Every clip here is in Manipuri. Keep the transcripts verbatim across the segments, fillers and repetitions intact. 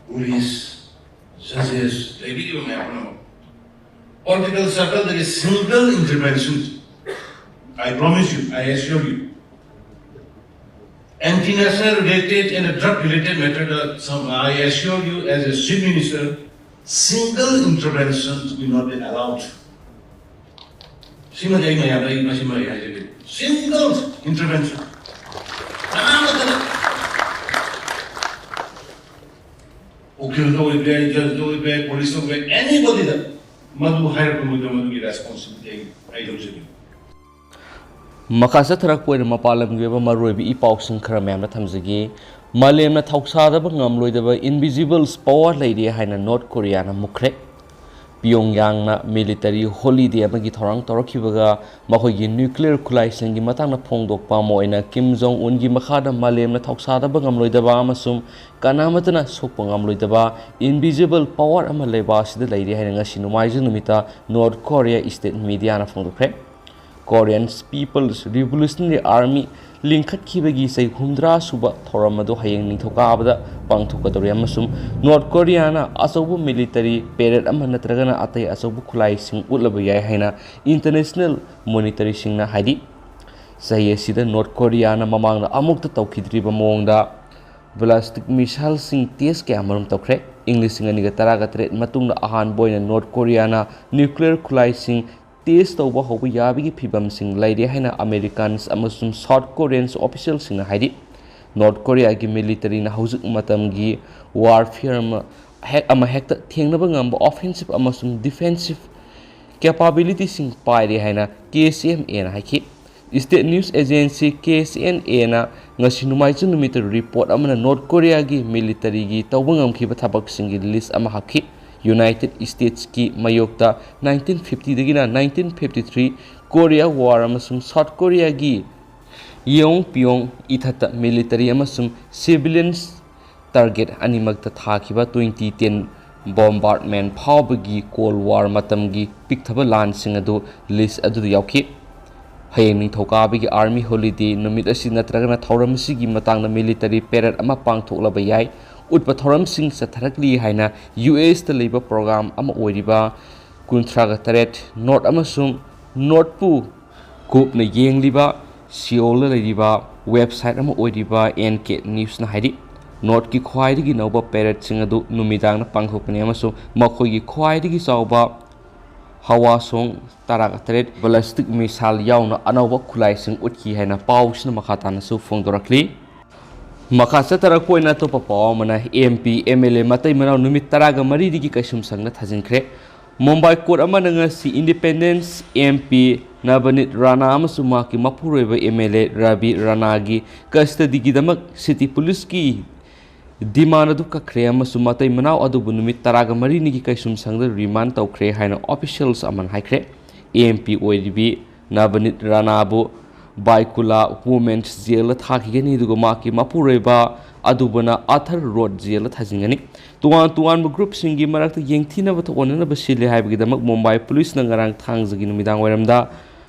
Police, judges, ꯂꯩꯕꯤꯔꯤꯕ ꯃꯌꯥꯝ ꯄꯨꯝꯅꯃꯛ, political circle ꯗꯒꯤ single intervention, I promise you, I assure you, anti-national related and drug related matter, some, I assure you, as a chief minister, single intervention will not be allowed. ꯁꯤꯃꯗꯤ ꯑꯩ ꯃꯌꯥꯝꯗ ꯑꯩ ꯃꯁꯤꯃ ꯑꯩ ꯍꯥꯏꯖꯒꯦ, single intervention, ꯀꯅꯥꯃꯠꯇꯅ, ꯎꯀꯤꯜꯗ ꯑꯣꯏꯕ ꯌꯥꯏ, ꯖꯖꯇ ꯑꯣꯏꯕ ꯌꯥꯏ, ꯄꯨꯂꯤꯁꯇ ꯑꯣꯏꯕ ꯌꯥꯏ, ꯑꯦꯅꯤꯕꯣꯗꯤꯗ ꯃꯗꯨ ꯍꯥꯏꯔꯛꯄ ꯃꯇꯝꯗ ꯃꯗꯨꯒꯤ ꯔꯦꯁꯄꯣꯟꯁꯤꯕꯤꯂꯤꯇꯤ ꯑꯩ, ꯑꯩ ꯂꯧꯖꯒꯦ꯫ ꯃꯈꯥ ꯆꯠꯊꯔꯛꯄ ꯑꯣꯏꯅ ꯃꯄꯥꯟ ꯂꯝꯒꯤ ꯑꯣꯏꯕ ꯃꯔꯨꯑꯣꯏꯕ ꯏ ꯄꯥꯎꯁꯤꯡ ꯈꯔ ꯃꯌꯥꯝꯗ ꯊꯝꯖꯒꯦ꯫ ꯃꯥꯂꯦꯝꯅ ꯊꯧꯁꯥꯗꯕ ꯉꯝꯂꯣꯏꯗꯕ invisible power ꯂꯩꯔꯤ ꯍꯥꯏꯅ ꯅꯣꯔꯠ ꯀꯣꯔꯤꯌꯥꯅ ꯃꯨꯛꯈ꯭ꯔꯦ꯫ ꯄꯤꯌꯣꯡꯌꯥꯡꯅ military holiday ꯑꯃꯒꯤ ꯊꯧꯔꯥꯡ ꯇꯧꯔꯛꯈꯤꯕꯒ ꯃꯈꯣꯏꯒꯤ nuclear ꯈꯨꯠꯂꯥꯏꯁꯤꯡꯒꯤ ꯃꯇꯥꯡꯗ ꯐꯣꯡꯗꯣꯛꯄ ꯑꯃ ꯑꯣꯏꯅ ꯀꯤꯝ ꯖꯣꯡ ꯎꯟꯒꯤ ꯃꯈꯥꯗ ꯃꯥꯂꯦꯝꯅ ꯊꯧꯁꯥꯗꯕ ꯉꯝꯂꯣꯏꯗꯕ ꯑꯃꯁꯨꯡ ꯀꯅꯥꯃꯠꯇꯅ ꯁꯣꯛꯄ ꯉꯝꯂꯣꯏꯗꯕ invisible power ꯑꯃ ꯂꯩꯕ ꯑꯁꯤꯗ ꯂꯩꯔꯤ ꯍꯥꯏꯅ ꯉꯁꯤ ꯅꯣꯡꯃꯥꯏꯖꯤꯡ ꯅꯨꯃꯤꯠꯇ ꯅꯣꯔꯠ ꯀꯣꯔꯤꯌꯥ state media ꯅ ꯐꯣꯡꯗꯣꯛꯈ꯭ꯔꯦ꯫ Korean People's Revolutionary Army ꯂꯤꯡꯈꯠꯈꯤꯕꯒꯤ ꯆꯍꯤ ꯍꯨꯝꯗ꯭ꯔꯥ ꯁꯨꯕ ꯊꯧꯔꯝ ꯑꯗꯨ ꯍꯌꯦꯡ ꯅꯤꯡꯊꯧꯀꯥꯕꯗ ꯄꯥꯡꯊꯣꯛꯀꯗꯧꯔꯤ ꯑꯃꯁꯨꯡ ꯅꯣꯔꯠ ꯀꯣꯔꯤꯌꯥꯅ ꯑꯆꯧꯕ military parade ꯑꯃ ꯅꯠꯇ꯭ꯔꯒꯅ ꯑꯇꯩ ꯑꯆꯧꯕ ꯈꯨꯠꯂꯥꯏꯁꯤꯡ ꯎꯠꯂꯕ ꯌꯥꯏ ꯍꯥꯏꯅ international monitoring ꯁꯤꯡꯅ ꯍꯥꯏꯔꯤ꯫ ꯆꯍꯤ ꯑꯁꯤꯗ ꯅꯣꯔꯠ ꯀꯣꯔꯤꯌꯥꯅ ꯃꯃꯥꯡꯗ ꯑꯃꯨꯛꯇ ꯇꯧꯈꯤꯗ꯭ꯔꯤꯕ ꯃꯑꯣꯡꯗ ballistic missile ꯁꯤꯡ test ꯀꯌꯥ ꯃꯔꯨꯝ ꯇꯧꯈ꯭ꯔꯦ꯫ ꯏꯪ ꯂꯤꯁꯤꯡ ꯑꯅꯤꯒ ꯇꯔꯥꯒ ꯇꯔꯦꯠ ꯃꯇꯨꯡꯗ ꯑꯍꯥꯟꯕ ꯑꯣꯏꯅ ꯅꯣꯔꯠ ꯀꯣꯔꯤꯌꯥꯅ nuclear ꯈꯨꯠꯂꯥꯏꯁꯤꯡ test ꯇꯧꯕ ꯍꯧꯕ ꯌꯥꯕꯒꯤ ꯐꯤꯚꯝꯁꯤꯡ ꯂꯩꯔꯦ ꯍꯥꯏꯅ Americans ꯑꯃꯁꯨꯡ South Korean official ꯁꯤꯡꯅ ꯍꯥꯏꯔꯤ꯫ ꯅꯣꯔꯠ ꯀꯣꯔꯤꯌꯥꯒꯤ military ꯅ ꯍꯧꯖꯤꯛ ꯃꯇꯝꯒꯤ warfare ꯑꯃ ꯍꯦꯛ ꯑꯃ ꯍꯦꯛꯇ ꯊꯦꯡꯅꯕ ꯉꯝꯕ offensive ꯑꯃꯁꯨꯡ defensive capability ꯁꯤꯡ ꯄꯥꯏꯔꯦ ꯍꯥꯏꯅ K C N A ꯅ ꯍꯥꯏꯈꯤ꯫ State news agency K C N A ꯅ ꯉꯁꯤ ꯅꯣꯡꯃꯥꯏꯖꯤꯡ ꯅꯨꯃꯤꯠꯇ report ꯑꯃꯅ ꯅꯣꯔꯠ ꯀꯣꯔꯤꯌꯥꯒꯤ military ꯒꯤ ꯇꯧꯕ ꯉꯝꯈꯤꯕ ꯊꯕꯛꯁꯤꯡꯒꯤ list ꯑꯃ ꯍꯥꯞꯈꯤ꯫ United States ꯀꯤ ꯃꯥꯌꯣꯛꯇ nineteen fifty ꯗꯒꯤꯅ nineteen fifty three Korea War ꯑꯃꯁꯨꯡ South Korea ꯒꯤ Yeonpyong ꯏꯊꯠꯇ military ꯑꯃꯁꯨꯡ civilians target ꯑꯅꯤꯃꯛꯇ ꯊꯥꯈꯤꯕ twenty ten bombardment ꯐꯥꯎꯕꯒꯤ Cold War ꯃꯇꯝꯒꯤ ꯄꯤꯛꯊꯕ ꯂꯥꯟꯁꯤꯡ ꯑꯗꯨ list ꯑꯗꯨꯗ ꯌꯥꯎꯈꯤ꯫ ꯍꯌꯦꯡ ꯅꯤꯡꯊꯧꯀꯥꯕꯒꯤ ꯑꯥꯔꯃꯤ ꯍꯣꯂꯤꯗꯦ ꯅꯨꯃꯤꯠ ꯑꯁꯤ ꯅꯠꯇ꯭ꯔꯒꯅ ꯊꯧꯔꯝ ꯑꯁꯤꯒꯤ ꯃꯇꯥꯡꯗ ꯃꯤꯂꯤꯇꯔꯤ ꯄꯦꯔꯦꯗ ꯑꯃ ꯄꯥꯡꯊꯣꯛꯂꯕ ꯌꯥꯏ꯫ ꯎꯠꯄ ꯊꯧꯔꯝꯁꯤꯡ ꯆꯠꯊꯔꯛꯂꯤ ꯍꯥꯏꯅ ꯌꯨ ꯑꯦꯁꯇ ꯂꯩꯕ ꯄ꯭ꯔꯣꯒ꯭ꯔꯥꯝ ꯑꯃ ꯑꯣꯏꯔꯤꯕ ꯀꯨꯟꯊ꯭ꯔꯥꯒ ꯇꯔꯦꯠ ꯅꯣꯔꯠ ꯑꯃꯁꯨꯡ ꯅꯣꯔꯠꯄꯨ ꯀꯨꯞꯅ ꯌꯦꯡꯂꯤꯕ ꯁꯤꯑꯣꯜꯗ ꯂꯩꯔꯤꯕ ꯋꯦꯕꯁꯥꯏꯠ ꯑꯃ ꯑꯣꯏꯔꯤꯕ ꯑꯦꯟ ꯀꯦ ꯅ꯭ꯌꯨꯁꯅ ꯍꯥꯏꯔꯤ꯫ ꯅꯣꯔꯠꯀꯤ ꯈ꯭ꯋꯥꯏꯗꯒꯤ ꯅꯧꯕ ꯄꯦꯔꯦꯗꯁꯤꯡ ꯑꯗꯨ ꯅꯨꯃꯤꯗꯥꯡꯗ ꯄꯥꯡꯊꯣꯛꯄꯅꯤ ꯑꯃꯁꯨꯡ ꯃꯈꯣꯏꯒꯤ ꯈ꯭ꯋꯥꯏꯗꯒꯤ ꯆꯥꯎꯕ ꯍꯋꯥꯁꯣꯡ ꯇꯔꯥꯒ ꯇꯔꯦꯠ ꯕꯦꯂꯤꯁꯇꯤꯛ ꯃꯤꯁꯥꯏꯜ ꯌꯥꯎꯅ ꯑꯅꯧꯕ ꯈꯨꯠꯂꯥꯏꯁꯤꯡ ꯎꯠꯈꯤ ꯍꯥꯏꯅ ꯄꯥꯎꯁꯤꯅ ꯃꯈꯥ ꯇꯥꯅꯁꯨ ꯐꯣꯡꯗꯣꯔꯛꯂꯤ꯫ ꯃꯈꯥ ꯆꯠꯊꯔꯛꯄ ꯑꯣꯏꯅ ꯑꯇꯣꯞꯄ ꯄꯥꯎ ꯑꯃꯅ, ꯑꯦꯝ ꯄꯤ, ꯑꯦꯝ ꯑꯦꯜ ꯑꯦ ꯃꯇꯩ ꯃꯅꯥꯎ ꯅꯨꯃꯤꯠ ꯇꯔꯥꯒ ꯃꯔꯤꯅꯤꯒꯤ ꯀꯩꯁꯨꯝ ꯁꯪꯗ ꯊꯥꯖꯤꯟꯈ꯭ꯔꯦ꯫ ꯃꯨꯝꯕꯥꯏ ꯀꯣꯔꯠ ꯑꯃꯅ ꯉꯁꯤ ꯏꯟꯗꯤꯄꯦꯟꯗꯦꯟꯁ ꯑꯦꯝ ꯄꯤ ꯅꯕꯅꯤꯠ ꯔꯥꯅꯥ ꯑꯃꯁꯨꯡ ꯃꯍꯥꯛꯀꯤ ꯃꯄꯨꯔꯣꯏꯕ ꯑꯦꯝ ꯑꯦꯜ ꯑꯦ ꯔꯕꯤ ꯔꯥꯅꯥꯒꯤ ꯀꯁꯇꯗꯤꯒꯤꯗꯃꯛ ꯁꯤꯇꯤ ꯄꯨꯂꯤꯁꯀꯤ ꯗꯤꯃꯥꯟ ꯑꯗꯨ ꯀꯛꯈ꯭ꯔꯦ ꯑꯃꯁꯨꯡ ꯃꯇꯩ ꯃꯅꯥꯎ ꯑꯗꯨꯕꯨ ꯅꯨꯃꯤꯠ ꯇꯔꯥꯒ ꯃꯔꯤꯅꯤꯒꯤ ꯀꯩꯁꯨꯝ ꯁꯪꯗ ꯔꯤꯃꯥꯟ ꯇꯧꯈ꯭ꯔꯦ ꯍꯥꯏꯅ ꯑꯣꯐꯤꯁꯤꯌꯦꯜꯁ ꯑꯃꯅ ꯍꯥꯏꯈ꯭ꯔꯦ꯫ ꯑꯦꯝ ꯄꯤ ꯑꯣꯏꯔꯤꯕꯤ ꯅꯕꯅꯤꯠ ꯔꯥꯅꯥꯕꯨ ꯕꯥꯏꯀꯨꯂꯥ ꯋꯨꯃꯦꯟꯁ ꯖꯦꯜꯗ ꯊꯥꯈꯤꯒꯅꯤ, ꯑꯗꯨꯒ ꯃꯍꯥꯛꯀꯤ ꯃꯄꯨꯔꯣꯏꯕ ꯑꯗꯨꯕꯨꯅ ꯑꯊꯔ ꯔꯣꯗ ꯖꯦꯜꯗ ꯊꯥꯖꯤꯟꯒꯅꯤ꯫ ꯇꯣꯉꯥꯟ ꯇꯣꯉꯥꯟꯕ ꯒ꯭ꯔꯨꯞꯁꯤꯡꯒꯤ ꯃꯔꯛꯇ ꯌꯦꯡꯊꯤꯅꯕ ꯊꯣꯛꯍꯟꯅꯅꯕ ꯁꯤꯜꯂꯤ ꯍꯥꯏꯕꯒꯤꯗꯃꯛ ꯃꯨꯝꯕꯥꯏ ꯄꯨꯂꯤꯁꯅ ꯉꯔꯥꯡ ꯊꯥꯡꯖꯒꯤ ꯅꯨꯃꯤꯗꯥꯡ ꯋꯥꯏꯔꯝꯗ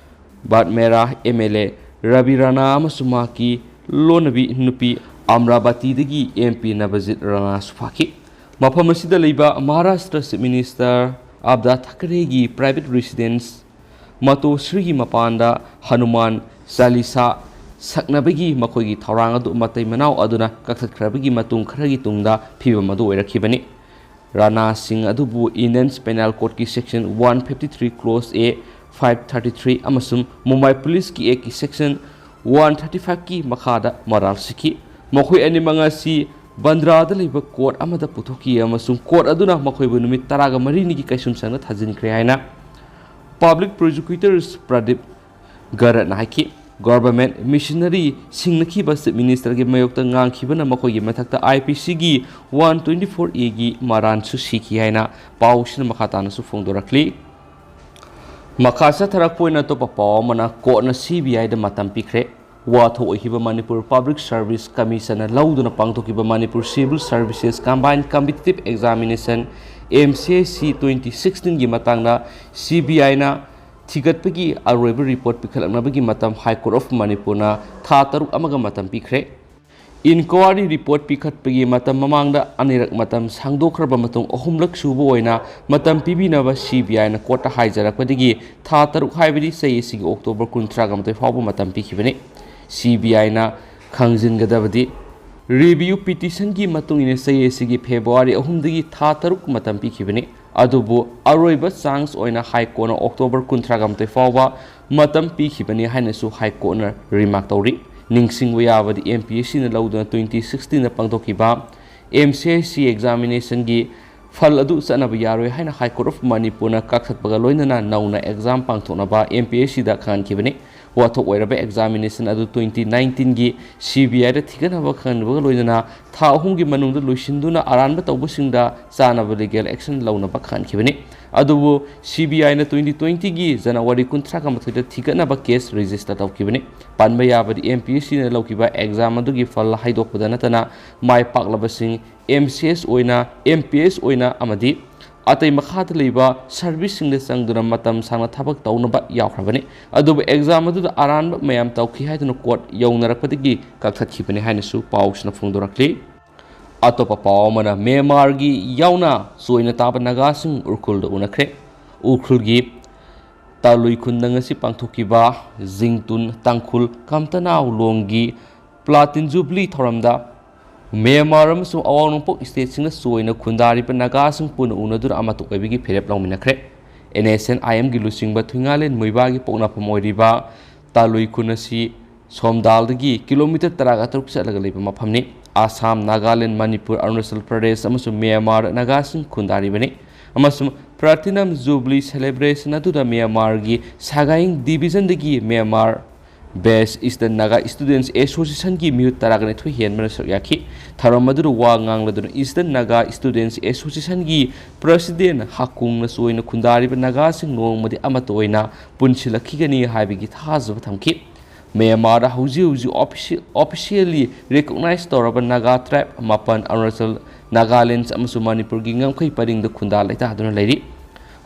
ꯕꯥꯠꯃꯦꯔꯥ ꯑꯦꯝ ꯑꯦꯜ ꯑꯦ ꯔꯕꯤ ꯔꯥꯅꯥ ꯑꯃꯁꯨꯡ ꯃꯍꯥꯛꯀꯤ ꯂꯣꯟꯅꯕꯤ ꯅꯨꯄꯤ ꯑꯝꯔꯥꯕꯇꯤꯗꯒꯤ ꯑꯦꯝ ꯄꯤ ꯅꯕꯖꯤꯠ ꯔꯥꯅꯥꯁꯨ ꯐꯥꯈꯤ꯫ ꯃꯐꯝ ꯑꯁꯤꯗ ꯂꯩꯕ ꯃꯍꯥꯔꯥꯁꯇ꯭ꯔ ꯆꯤꯐ ꯃꯤꯅꯤꯁꯇꯔ ꯑꯕꯗꯥ ꯊꯥꯀꯔꯦꯒꯤ ꯄ꯭ꯔꯥꯏꯚꯦꯠ ꯔꯦꯁꯤꯗꯦꯟꯁ ꯃꯇꯣꯁ꯭ꯔꯤꯒꯤ ꯃꯄꯥꯟꯗ ꯍꯅꯨꯃꯥꯟ ꯆꯥꯂꯤꯁꯥ ꯁꯛꯅꯕꯒꯤ ꯃꯈꯣꯏꯒꯤ ꯊꯧꯔꯥꯡ ꯑꯗꯨ ꯃꯇꯩ ꯃꯅꯥꯎ ꯑꯗꯨꯅ ꯀꯛꯊꯠꯈ꯭ꯔꯕꯒꯤ ꯃꯇꯨꯡ ꯈꯔꯒꯤ ꯇꯨꯡꯗ ꯐꯤꯕꯝ ꯑꯗꯨ ꯑꯣꯏꯔꯛꯈꯤꯕꯅꯤ꯫ ꯔꯥꯅꯥꯁꯤꯡ ꯑꯗꯨꯕꯨ ꯏꯟꯗꯤꯌꯟ ꯄꯦꯅꯦꯜ ꯀꯣꯗꯀꯤ section one fifty three clause A five thirty three ꯑꯃꯁꯨꯡ ꯃꯨꯝꯕꯥꯏ ꯄꯨꯂꯤꯁꯀꯤ ꯑꯦꯛꯀꯤ ꯁꯦꯛꯁꯟ ꯋꯥꯟ ꯊꯥꯔꯇꯤ ꯐꯥꯏꯚꯀꯤ ꯃꯈꯥꯗ ꯃꯔꯥꯜ ꯁꯤꯈꯤ꯫ ꯃꯈꯣꯏ ꯑꯅꯤꯃꯛ ꯑꯁꯤ ꯕꯟꯗ꯭ꯔꯥꯗ ꯂꯩꯕ ꯀꯣꯔꯠ ꯑꯃꯗ ꯄꯨꯊꯣꯛꯈꯤ ꯑꯃꯁꯨꯡ ꯀꯣꯔꯠ ꯑꯗꯨꯅ ꯃꯈꯣꯏꯕꯨ ꯅꯨꯃꯤꯠ ꯇꯔꯥꯒ ꯃꯔꯤꯅꯤꯒꯤ ꯀꯩꯁꯨꯝꯁꯪꯗ ꯊꯥꯖꯤꯟꯈ꯭ꯔꯦ ꯍꯥꯏꯅ ꯄꯕ꯭ꯂꯤꯛ ꯄ꯭ꯔꯣꯁꯤꯀ꯭ꯌꯨꯇꯔꯁ ꯄ꯭ꯔꯗꯤꯞ ꯒꯔꯠꯅ ꯍꯥꯏꯈꯤ꯫ ꯒꯣꯚꯔꯟꯃꯦꯟꯠ ꯃꯤꯁꯟꯅꯔꯤ ꯁꯤꯡꯅꯈꯤꯕ ꯆꯤꯐ ꯃꯤꯅꯤꯁꯇꯔꯒꯤ ꯃꯥꯌꯣꯛꯇ ꯉꯥꯡꯈꯤꯕꯅ ꯃꯈꯣꯏꯒꯤ ꯃꯊꯛꯇ ꯑꯥꯏ ꯄꯤ ꯁꯤꯒꯤ ꯋꯥꯟ ꯇ꯭ꯋꯦꯟꯇꯤ ꯐꯣꯔ ꯑꯦꯒꯤ ꯃꯔꯥꯟꯁꯨ ꯁꯤꯈꯤ ꯍꯥꯏꯅ ꯄꯥꯎꯁꯤꯅ ꯃꯈꯥ ꯇꯥꯅꯁꯨ ꯐꯣꯡꯗꯣꯔꯛꯂꯤ꯫ ꯃꯈꯥ ꯆꯠꯊꯔꯛꯄ ꯑꯣꯏꯅ ꯑꯇꯣꯞꯄ ꯄꯥꯎ ꯑꯃꯅ, ꯀꯣꯔꯠꯅ ꯁꯤ ꯕꯤ ꯑꯥꯏꯗ ꯃꯇꯝ ꯄꯤꯈ꯭ꯔꯦ꯫ ꯋꯥꯊꯣꯛ ꯑꯣꯏꯈꯤꯕ ꯃꯅꯤꯄꯨꯔ ꯄꯕ꯭ꯂꯤꯛ ꯁꯔꯚꯤꯁ ꯀꯃꯤꯁꯟꯅ ꯂꯧꯗꯨꯅ ꯄꯥꯡꯊꯣꯛꯈꯤꯕ Manipur civil services combine competitive examination, M C S C, twenty ꯁꯤꯛꯁꯇꯤꯟꯒꯤ ꯃꯇꯥꯡꯗ ꯁꯤ ꯕꯤ ꯑꯥꯏꯅ ꯊꯤꯒꯠꯄꯒꯤ ꯑꯔꯣꯏꯕ ꯔꯤꯄꯣꯔꯠ ꯄꯤꯈꯠꯂꯛꯅꯕꯒꯤ ꯃꯇꯝ High Court of ꯃꯅꯤꯄꯨꯔꯅ ꯊꯥ ꯇꯔꯨꯛ ꯑꯃꯒ ꯃꯇꯝ ꯄꯤꯈ꯭ꯔꯦ꯫ ꯏꯟꯀ꯭ꯋꯥꯔꯤ ꯔꯤꯄꯣꯔꯠ ꯄꯤꯈꯠꯄꯒꯤ ꯃꯇꯝ ꯃꯃꯥꯡꯗ ꯑꯅꯤꯔꯛ ꯃꯇꯝ ꯁꯥꯡꯗꯣꯛꯈ꯭ꯔꯕ ꯃꯇꯨꯡ ꯑꯍꯨꯝꯂꯛ ꯁꯨꯕ ꯑꯣꯏꯅ ꯃꯇꯝ ꯄꯤꯕꯤꯅꯕ ꯁꯤ ꯕꯤ ꯑꯥꯏꯅ ꯀꯣꯔꯠꯇ ꯍꯥꯏꯖꯔꯛꯄꯗꯒꯤ ꯊꯥ ꯇꯔꯨꯛ, ꯍꯥꯏꯕꯗꯤ ꯆꯍꯤ ꯑꯁꯤꯒꯤ ꯑꯣꯛꯇꯣꯕꯔ ꯀꯨꯟꯊ꯭ꯔꯥꯒ ꯃꯥꯊꯣꯏ ꯐꯥꯎꯕ ꯃꯇꯝ ꯄꯤꯈꯤꯕꯅꯤ꯫ ꯁꯤ ꯕꯤ ꯑꯥꯏꯅ ꯈꯪꯖꯤꯟꯒꯗꯕꯗꯤ, ꯔꯤꯚꯤꯌꯨ ꯄꯤꯇꯤꯁꯟꯒꯤ ꯃꯇꯨꯡ ꯏꯟꯅ ꯆꯍꯤ ꯑꯁꯤꯒꯤ ꯐꯦꯕ꯭ꯔꯨꯋꯥꯔꯤ ꯑꯍꯨꯝꯗꯒꯤ ꯊꯥ ꯇꯔꯨꯛ ꯃꯇꯝ ꯄꯤꯈꯤꯕꯅꯤ꯫ ꯑꯗꯨꯕꯨ ꯑꯔꯣꯏꯕ ꯆꯥꯟꯁ ꯑꯣꯏꯅ ꯍꯥꯏ ꯀꯣꯔꯠꯅ ꯑꯣꯛꯇꯣꯕꯔ ꯀꯨꯟꯊ꯭ꯔꯥꯒ ꯃꯥꯊꯣꯏ ꯐꯥꯎꯕ ꯃꯇꯝ ꯄꯤꯈꯤꯕꯅꯤ ꯍꯥꯏꯅꯁꯨ ꯍꯥꯏ ꯀꯣꯔꯠꯅ ꯔꯤꯃꯥꯔꯛ ꯇꯧꯔꯤ꯫ ꯅꯤꯡꯁꯤꯡꯕ ꯌꯥꯕꯗꯤ, ꯑꯦꯝ ꯄꯤ ꯑꯦꯁ ꯁꯤꯅ ꯂꯧꯗꯨꯅ ꯇ꯭ꯋꯦꯟꯇꯤ ꯁꯤꯛꯁꯇꯤꯟꯗ ꯄꯥꯡꯊꯣꯛꯈꯤꯕ ꯑꯦꯝ ꯁꯤ ꯑꯦꯁ ꯁꯤ ꯑꯦꯛꯖꯥꯃꯤꯅꯦꯁꯟꯒꯤ ꯐꯜ ꯑꯗꯨ ꯆꯠꯅꯕ ꯌꯥꯔꯣꯏ ꯍꯥꯏꯅ ꯍꯥꯏ ꯀꯣꯔꯠ ꯑꯣꯐ ꯃꯅꯤꯄꯨꯔꯅ ꯀꯛꯊꯠꯄꯒ ꯂꯣꯏꯅꯅ ꯅꯧꯅ ꯑꯦꯛꯖꯥꯝ ꯄꯥꯡꯊꯣꯛꯅꯕ ꯑꯦꯝ ꯄꯤ ꯑꯦꯁ ꯁꯤꯗ ꯈꯪꯍꯟꯈꯤꯕꯅꯤ꯫ ꯋꯥꯊꯣꯛ ꯑꯣꯏꯔꯕ ꯑꯦꯛꯖꯥꯃꯤꯅꯦꯁꯟ ꯑꯗꯨ ꯇ꯭ꯋꯦꯟꯇꯤ ꯅꯥꯏꯟꯇꯤꯟꯒꯤ ꯁꯤ ꯕꯤ ꯑꯥꯏꯗ ꯊꯤꯒꯠꯅꯕ ꯈꯪꯍꯟꯕꯒ ꯂꯣꯏꯅꯅ ꯊꯥ ꯑꯍꯨꯝꯒꯤ ꯃꯅꯨꯡꯗ ꯂꯣꯏꯁꯤꯟꯗꯨꯅ ꯑꯔꯥꯟꯕ ꯇꯧꯕꯁꯤꯡꯗ ꯆꯥꯅꯕ ꯂꯤꯒꯦꯜ ꯑꯦꯛꯁꯟ ꯂꯧꯅꯕ ꯈꯪꯍꯟꯈꯤꯕꯅꯤ꯫ ꯑꯗꯨꯕꯨ ꯁꯤ ꯕꯤ ꯑꯥꯏꯅ ꯇ꯭ꯋꯦꯟꯇꯤ ꯇ꯭ꯋꯦꯟꯇꯤꯒꯤ ꯖꯅꯋꯥꯔꯤ ꯀꯨꯟꯊ꯭ꯔꯥꯒ ꯃꯥꯊꯣꯏꯗ ꯊꯤꯒꯠꯅꯕ ꯀꯦꯁ ꯔꯦꯖꯤꯁꯇꯔ ꯇꯧꯈꯤꯕꯅꯤ꯫ ꯄꯟꯕ ꯌꯥꯕꯗꯤ, ꯑꯦꯝ ꯄꯤ ꯑꯦꯁ ꯁꯤꯅ ꯂꯧꯈꯤꯕ ꯑꯦꯛꯖꯥꯝ ꯑꯗꯨꯒꯤ ꯐꯜ ꯍꯥꯏꯗꯣꯛꯄꯗ ꯅꯠꯇꯅ ꯃꯥꯏ ꯄꯥꯛꯂꯕꯁꯤꯡ ꯑꯦꯝ ꯁꯤ ꯑꯦꯁ ꯑꯣꯏꯅ, ꯑꯦꯝ ꯄꯤ ꯑꯦꯁ ꯑꯣꯏꯅ ꯑꯃꯗꯤ ꯑꯇꯩ ꯃꯈꯥꯗ ꯂꯩꯕ ꯁꯔꯚꯤꯁꯁꯤꯡꯗ ꯆꯪꯗꯨꯅ ꯃꯇꯝ ꯁꯥꯡꯅ ꯊꯕꯛ ꯇꯧꯅꯕ ꯌꯥꯎꯈ꯭ꯔꯕꯅꯤ꯫ ꯑꯗꯨꯕꯨ ꯑꯦꯛꯖꯥꯝ ꯑꯗꯨꯗ ꯑꯔꯥꯟꯕ ꯃꯌꯥꯝ ꯇꯧꯈꯤ ꯍꯥꯏꯗꯨꯅ ꯀꯣꯔꯠ ꯌꯧꯅꯔꯛꯄꯗꯒꯤ ꯀꯛꯊꯠꯈꯤꯕꯅꯤ ꯍꯥꯏꯅꯁꯨ ꯄꯥꯎꯁꯤꯅ ꯐꯣꯡꯗꯣꯔꯛꯂꯤ꯫ ꯑꯇꯣꯞꯄ ꯄꯥꯎ ꯑꯃꯅ, ꯃ꯭ꯌꯥꯟꯃꯥꯔꯒꯤ ꯌꯥꯎꯅ ꯆꯣꯏꯅ ꯇꯥꯕ ꯅꯥꯒꯥꯁꯤꯡ ꯎꯈ꯭ꯔꯨꯜꯗ ꯎꯅꯈ꯭ꯔꯦ꯫ ꯎꯈ꯭ꯔꯨꯜꯒꯤ ꯇꯥꯂꯨꯏ ꯈꯨꯟꯗ ꯉꯁꯤ ꯄꯥꯡꯊꯣꯛꯈꯤꯕ ꯖꯤꯡꯇꯨꯟ ꯇꯥꯡꯈꯨꯜ ꯀꯝꯇꯅꯥꯎ ꯂꯣꯡꯒꯤ ꯄ꯭ꯂꯥꯇꯤꯟ ꯖꯨꯕꯤꯂꯤ ꯊꯧꯔꯝꯗ ꯃ꯭ꯌꯥꯟꯃꯥꯔ ꯑꯃꯁꯨꯡ ꯑꯋꯥꯡ ꯅꯣꯡꯄꯣꯛ ꯁ꯭ꯇꯦꯠꯁꯤꯡꯗ ꯆꯣꯏꯅ ꯈꯨꯟꯗꯥꯔꯤꯕ ꯅꯥꯒꯥꯁꯤꯡ ꯄꯨꯟꯅ ꯎꯅꯗꯨꯅ ꯑꯃꯠꯇ ꯑꯣꯏꯕꯒꯤ ꯐꯤꯔꯦꯞ ꯂꯧꯃꯤꯟꯅꯈ꯭ꯔꯦ꯫ ꯑꯦꯟ ꯑꯦꯁ ꯑꯦꯟ ꯑꯥꯏ ꯑꯦꯝꯒꯤ ꯂꯨꯆꯤꯡꯕ ꯊꯨꯏꯉꯥꯂꯦꯟ ꯃꯣꯏꯕꯥꯒꯤ ꯄꯣꯛꯅꯐꯝ ꯑꯣꯏꯔꯤꯕ ꯇꯥꯂꯨꯏ ꯈꯨꯟ ꯑꯁꯤ ꯁꯣꯝꯗꯥꯜꯗꯒꯤ ꯀꯤꯂꯣꯃꯤꯇꯔ ꯇꯔꯥꯒ ꯇꯔꯨꯛ ꯆꯠꯂꯒ ꯂꯩꯕ ꯃꯐꯝꯅꯤ꯫ ꯑꯁꯥꯝ, ꯅꯥꯒꯥꯂꯦꯟ, ꯃꯅꯤꯄꯨꯔ, ꯑꯔꯨꯅꯥꯆꯜ ꯄ꯭ꯔꯗꯦꯁ ꯑꯃꯁꯨꯡ ꯃ꯭ꯌꯥꯟꯃꯥꯔ ꯅꯥꯒꯥꯁꯤꯡ ꯈꯨꯟꯗꯥꯔꯤꯕꯅꯤ꯫ ꯑꯃꯁꯨꯡ ꯄ꯭ꯂꯥꯇꯤꯅꯝ ꯖꯨꯕꯤꯂꯤ ꯁꯦꯂꯦꯕ꯭ꯔꯦꯁꯟ ꯑꯗꯨꯗ ꯃ꯭ꯌꯥꯟꯃꯥꯔꯒꯤ ꯁꯥꯒꯥꯏꯡ ꯗꯤꯕꯤꯖꯟꯗꯒꯤ ꯃ꯭ꯌꯥꯟꯃꯥꯔ ꯕꯦꯁ ꯏꯁꯇꯔꯟ ꯅꯥꯒꯥ ꯁ꯭ꯇꯨꯗꯦꯟꯠꯁ ꯑꯦꯁꯣꯁꯤꯌꯦꯁꯟꯒꯤ ꯃꯤꯍꯨꯠ ꯇꯔꯥꯒ ꯅꯤꯊꯣꯏ ꯍꯦꯟꯕꯅ ꯁꯔꯨꯛ ꯌꯥꯈꯤ꯫ ꯊꯧꯔꯝ ꯑꯗꯨꯗ ꯋꯥ ꯉꯥꯡꯂꯗꯨꯅ ꯏꯁꯇꯔꯟ ꯅꯥꯒꯥ ꯁ꯭ꯇꯨꯗꯦꯟꯠꯁ ꯑꯦꯁꯣꯁꯤꯌꯦꯁꯟꯒꯤ ꯄ꯭ꯔꯁꯤꯗꯦꯟꯠ ꯍꯥꯀꯨꯡꯅ ꯆꯣꯏꯅ ꯈꯨꯟꯗꯥꯔꯤꯕ ꯅꯥꯒꯥꯁꯤꯡ ꯅꯣꯡꯃꯗꯤ ꯑꯃꯠꯇ ꯑꯣꯏꯅ ꯄꯨꯟꯁꯤꯜꯂꯛꯈꯤꯒꯅꯤ ꯍꯥꯏꯕꯒꯤ ꯊꯥꯖꯕ ꯊꯝꯈꯤ꯫ ꯃ꯭ꯌꯥꯟꯃꯥꯔꯗ ꯍꯧꯖꯤꯛ ꯍꯧꯖꯤꯛ ꯑꯣꯐꯤꯁꯤ-, ꯑꯣꯐꯤꯁꯤꯌꯦꯜꯂꯤ ꯔꯤꯀꯣꯛꯅꯥꯏꯖ ꯇꯧꯔꯕ ꯅꯥꯒꯥ ꯇ꯭ꯔꯥꯏꯕ ꯃꯥꯄꯟ ꯑꯔꯨꯅꯥꯆꯜ, ꯅꯥꯒꯥꯂꯦꯟꯗ ꯑꯃꯁꯨꯡ ꯃꯅꯤꯄꯨꯔꯒꯤ ꯉꯝꯈꯩ ꯄꯔꯤꯡꯗ ꯈꯨꯟꯗꯥ ꯂꯩꯇꯥꯗꯨꯅ ꯂꯩꯔꯤ꯫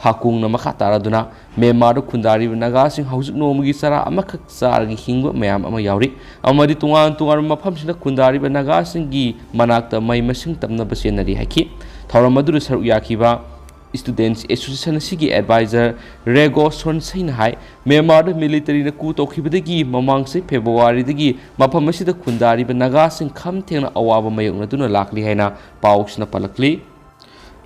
ꯍꯥꯀꯨꯡꯅ ꯃꯈꯥ ꯇꯥꯔꯗꯨꯅ ꯃ꯭ꯌꯥꯟꯃꯥꯔꯗ ꯈꯨꯟꯗꯥꯔꯤꯕ ꯅꯥꯒꯥꯁꯤꯡ ꯍꯧꯖꯤꯛ ꯅꯣꯡꯃꯒꯤ ꯆꯔꯥ ꯑꯃꯈꯛ ꯆꯥꯔꯒ ꯍꯤꯡꯕ ꯃꯌꯥꯝ ꯑꯃ ꯌꯥꯎꯔꯤ ꯑꯃꯗꯤ ꯇꯣꯉꯥꯟ ꯇꯣꯉꯥꯟꯕ ꯃꯐꯝꯁꯤꯡꯗ ꯈꯨꯟꯗꯥꯔꯤꯕ ꯅꯥꯒꯥꯁꯤꯡꯒꯤ ꯃꯅꯥꯛꯇ ꯃꯍꯩ ꯃꯁꯤꯡ ꯇꯝꯅꯕ ꯆꯦꯟꯅꯔꯤ ꯍꯥꯏꯈꯤ꯫ ꯊꯧꯔꯝ ꯑꯗꯨꯗ ꯁꯔꯨꯛ ꯌꯥꯈꯤꯕ Students Association ꯑꯁꯤꯒꯤ advisor ꯔꯦꯒꯣ ꯁꯣꯟꯁꯩꯅ ꯍꯥꯏ, ꯃ꯭ꯌꯥꯟꯃꯥꯔꯗ military ꯅ coup ꯇꯧꯈꯤꯕꯗꯒꯤ ꯃꯃꯥꯡ ꯆꯍꯤ ꯐꯦꯕ꯭ꯔꯨꯋꯥꯔꯤꯗꯒꯤ ꯃꯐꯝ ꯑꯁꯤꯗ ꯈꯨꯟꯗꯥꯔꯤꯕ ꯅꯥꯒꯥꯁꯤꯡ ꯈꯝ ꯊꯦꯡꯅ ꯑꯋꯥꯕ ꯃꯥꯌꯣꯛꯅꯗꯨꯅ ꯂꯥꯛꯂꯤ ꯍꯥꯏꯅ ꯄꯥꯎꯁꯤꯅ ꯄꯜꯂꯛꯂꯤ꯫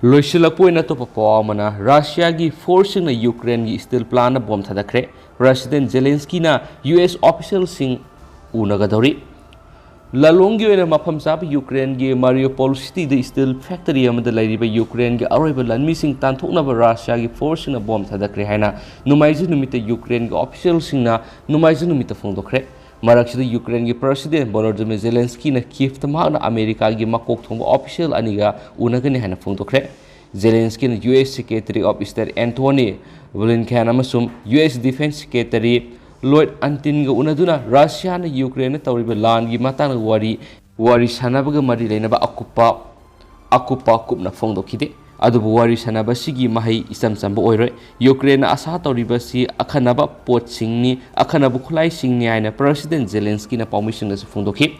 ꯂꯣꯏꯁꯤꯜꯂꯛꯄ ꯑꯣꯏꯅ ꯑꯇꯣꯞꯄ ꯄꯥꯎ ꯑꯃꯅ, ꯔꯁꯤꯌꯥꯒꯤ force ꯁꯤꯡꯅ ꯌꯨꯀ꯭ꯔꯦꯟꯒꯤ steel plant ꯗ bomb ꯊꯥꯗꯈ꯭ꯔꯦ꯫ President Zelensky ꯅ U S official ꯁꯤꯡ ꯎꯅꯒꯗꯧꯔꯤ꯫ ꯂꯂꯣꯡꯒꯤ ꯑꯣꯏꯅ ꯃꯐꯝ ꯆꯥꯕ ꯌꯨꯀ꯭ꯔꯦꯟꯒꯤ Mariupol city ꯗ steel factory ꯑꯃꯗ ꯂꯩꯔꯤꯕ ꯌꯨꯀ꯭ꯔꯦꯟꯒꯤ ꯑꯔꯣꯏꯕ ꯂꯥꯟꯃꯤꯁꯤꯡ ꯇꯥꯟꯊꯣꯛꯅꯕ ꯔꯁꯤꯌꯥꯒꯤ force ꯁꯤꯡꯅ bomb ꯊꯥꯗꯈ꯭ꯔꯦ ꯍꯥꯏꯅ ꯅꯣꯡꯃꯥꯏꯖꯤꯡ ꯅꯨꯃꯤꯠꯇ ꯌꯨꯀ꯭ꯔꯦꯟꯒꯤ official ꯁꯤꯡꯅ ꯅꯣꯡꯃꯥꯏꯖꯤꯡ ꯅꯨꯃꯤꯠꯇ ꯐꯣꯡꯗꯣꯛꯈ꯭ꯔꯦ꯫ ꯃꯔꯛꯁꯤꯗ ꯌꯨꯀ꯭ꯔꯦꯟꯒꯤ President Volodymyr Zelensky ꯅ Kyiv ꯇ ꯃꯍꯥꯛꯅ ꯑꯃꯦꯔꯤꯀꯥꯒꯤ ꯃꯀꯣꯛ ꯊꯣꯡꯕ official ꯑꯅꯤꯒ ꯎꯅꯒꯅꯤ ꯍꯥꯏꯅ ꯐꯣꯡꯗꯣꯛꯈ꯭ꯔꯦ꯫ Zelensky ꯅ U S Secretary of State Antony Blinken ꯑꯃꯁꯨꯡ U S Defense Secretary Lloyd Austin ꯒ ꯎꯅꯗꯨꯅ ꯔꯁꯤꯌꯥꯅ ꯌꯨꯀ꯭ꯔꯦꯟꯗ ꯇꯧꯔꯤꯕ ꯂꯥꯟꯒꯤ ꯃꯇꯥꯡꯗ ꯋꯥꯔꯤ, ꯋꯥꯔꯤ ꯁꯥꯟꯅꯕꯒ ꯃꯔꯤ ꯂꯩꯅꯕ ꯑꯀꯨꯞꯄ, ꯑꯀꯨꯞꯄ ꯀꯨꯞꯅ ꯐꯣꯡꯗꯣꯛꯈꯤꯗꯦ꯫ ꯑꯗꯨꯕꯨ ꯋꯥꯔꯤ ꯁꯥꯟꯅꯕ ꯑꯁꯤꯒꯤ ꯃꯍꯩ ꯏꯆꯝ ꯆꯝꯕ ꯑꯣꯏꯔꯣꯏ꯫ ꯌꯨꯀ꯭ꯔꯦꯟꯅ ꯑꯁꯥ ꯇꯧꯔꯤꯕꯁꯤ ꯑꯈꯟꯅꯕ ꯄꯣꯠꯁꯤꯡꯅꯤ, ꯑꯈꯟꯅꯕ ꯈꯨꯠꯂꯥꯏꯁꯤꯡꯅꯤ ꯍꯥꯏꯅ President Zelensky ꯅ ꯄꯥꯎꯃꯤꯁꯤꯡꯗꯁꯨ ꯐꯣꯡꯗꯣꯛꯈꯤ꯫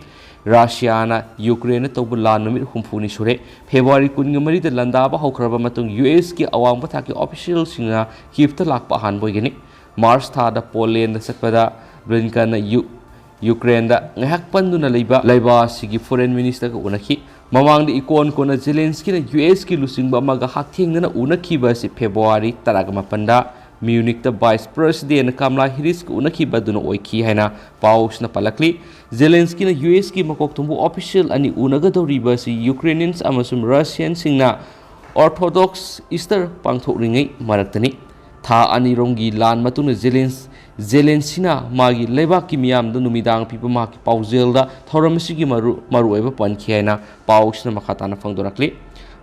ꯔꯁꯤꯌꯥꯅ ꯌꯨꯀ꯭ꯔꯦꯟꯗ ꯇꯧꯕ ꯂꯥꯟ ꯅꯨꯃꯤꯠ ꯍꯨꯝꯐꯨꯅꯤ ꯁꯨꯔꯦ꯫ ꯐꯦꯕ꯭ꯔꯨꯋꯥꯔꯤ ꯀꯨꯟꯒ ꯃꯔꯤꯗ ꯂꯥꯟꯗꯥꯕ ꯍꯧꯈ꯭ꯔꯕ ꯃꯇꯨꯡ U S ꯀꯤ ꯑꯋꯥꯡꯕ ꯊꯥꯛꯀꯤ official ꯁꯤꯡꯅ Kyiv ꯇ ꯂꯥꯛꯄ ꯑꯍꯥꯟꯕ ꯑꯣꯏꯒꯅꯤ꯫ March ꯊꯥꯗ Poland ꯗ ꯆꯠꯄꯗ Blinken ꯅ ꯌꯨ-, ꯌꯨꯀ꯭ꯔꯦꯟꯗ ꯉꯥꯏꯍꯥꯛ ꯄꯟꯗꯨꯅ ꯂꯩꯕ ꯂꯩꯕꯥꯛ ꯑꯁꯤꯒꯤ Foreign Minister ꯒ ꯎꯅꯈꯤ꯫ ꯃꯃꯥꯡꯗ ꯏꯀꯣꯟ ꯀꯣꯟꯅ Zelensky ꯅ U S ꯀꯤ ꯂꯨꯆꯤꯡꯕ ꯑꯃꯒ ꯍꯛꯊꯦꯡꯅꯅ ꯎꯅꯈꯤꯕ ꯑꯁꯤ ꯐꯦꯕ꯭ꯔꯨꯋꯥꯔꯤ ꯇꯔꯥꯒ ꯃꯥꯄꯟꯗ Munich ꯇ Vice President Kamala Harris ꯀ ꯎꯅꯈꯤꯕ ꯑꯗꯨꯅ ꯑꯣꯏꯈꯤ ꯍꯥꯏꯅ ꯄꯥꯎꯁꯤꯅ ꯄꯜꯂꯛꯂꯤ꯫ Zelensky ꯅ U S ꯀꯤ ꯃꯀꯣꯛ ꯊꯣꯡꯕ official ꯑꯅꯤ ꯎꯅꯒꯗꯧꯔꯤꯕ ꯑꯁꯤ Ukrainians ꯑꯃꯁꯨꯡ Russian ꯁꯤꯡꯅ Orthodox Easter ꯄꯥꯡꯊꯣꯛꯂꯤꯉꯩ ꯃꯔꯛꯇꯅꯤ꯫ ꯊꯥ ꯑꯅꯤꯔꯣꯝꯒꯤ ꯂꯥꯟ ꯃꯇꯨꯡꯗ Zelens-, Zelensky ꯅ ꯃꯥꯒꯤ ꯂꯩꯕꯥꯛꯀꯤ ꯃꯤꯌꯥꯝꯗ ꯅꯨꯃꯤꯗꯥꯡ ꯄꯤꯕ ꯃꯍꯥꯛꯀꯤ ꯄꯥꯎꯖꯦꯜꯗ ꯊꯧꯔꯝ ꯑꯁꯤꯒꯤ ꯃꯔꯨ-, ꯃꯔꯨꯑꯣꯏꯕ ꯄꯟꯈꯤ ꯍꯥꯏꯅ ꯄꯥꯎꯁꯤꯅ ꯃꯈꯥ ꯇꯥꯅ ꯐꯣꯡꯗꯣꯔꯛꯂꯤ꯫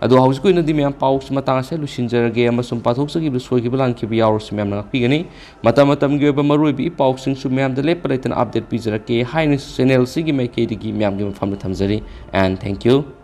ꯑꯗꯣ ꯍꯧꯖꯤꯛꯀꯤ ꯑꯣꯏꯅꯗꯤ ꯃꯌꯥꯝ ꯄꯥꯎꯁꯤ ꯃꯇꯥꯡ ꯑꯁꯤꯗ ꯂꯣꯏꯁꯤꯟꯖꯔꯒꯦ ꯑꯃꯁꯨꯡ ꯄꯥꯊꯣꯛꯆꯈꯤꯕ ꯁꯣꯏꯈꯤꯕ ꯂꯥꯟꯈꯤꯕ ꯌꯥꯎꯔꯁꯨ ꯃꯌꯥꯝꯅ ꯉꯥꯛꯄꯤꯒꯅꯤ꯫ ꯃꯇꯝ ꯃꯇꯝꯒꯤ ꯑꯣꯏꯕ ꯃꯔꯨꯑꯣꯏꯕ ꯏ ꯄꯥꯎꯁꯤꯡꯁꯨ ꯃꯌꯥꯝꯗ ꯂꯦꯞꯄ ꯂꯩꯇꯅ update ꯄꯤꯖꯔꯛꯀꯦ ꯍꯥꯏꯅ channel ꯑꯁꯤꯒꯤ ꯃꯥꯏꯀꯩꯗꯒꯤ ꯃꯌꯥꯝꯒꯤ ꯃꯐꯝꯗ ꯊꯝꯖꯔꯤ꯫ And thank you.